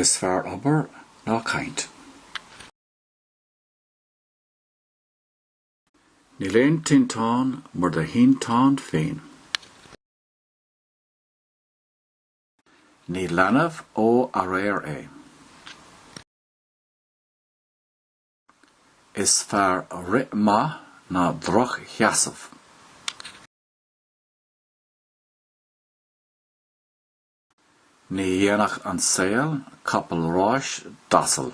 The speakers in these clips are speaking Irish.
Is fearr obair ná caint. Níl aon tinteán mar do thinteán féin. Ní leanbh ó aréir é. Is fearr rith maith ná drochsheasamh. Ní dhéanfadh an saol capall ráis d'asal.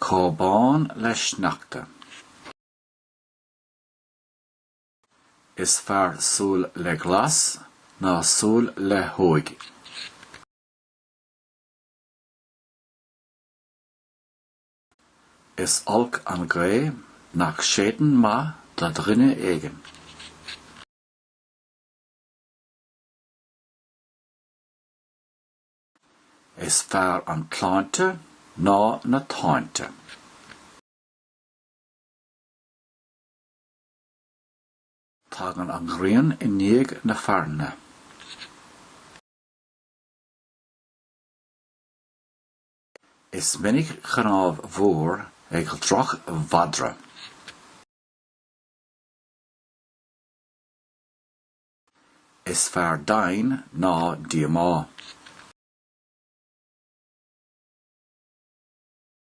Cábán le sneachta. Is fearr súil le glas ná súil le hóigh. Is olc an ghaoth nach séideann maith do dhuine éigin. Is fearr an tsláinte ná na táinte. Tagann an ghrian i ndiaidh na fearthainne. Is minic cnámh mhór ag droch-mhadra. Is fearr deimhin ná díomá.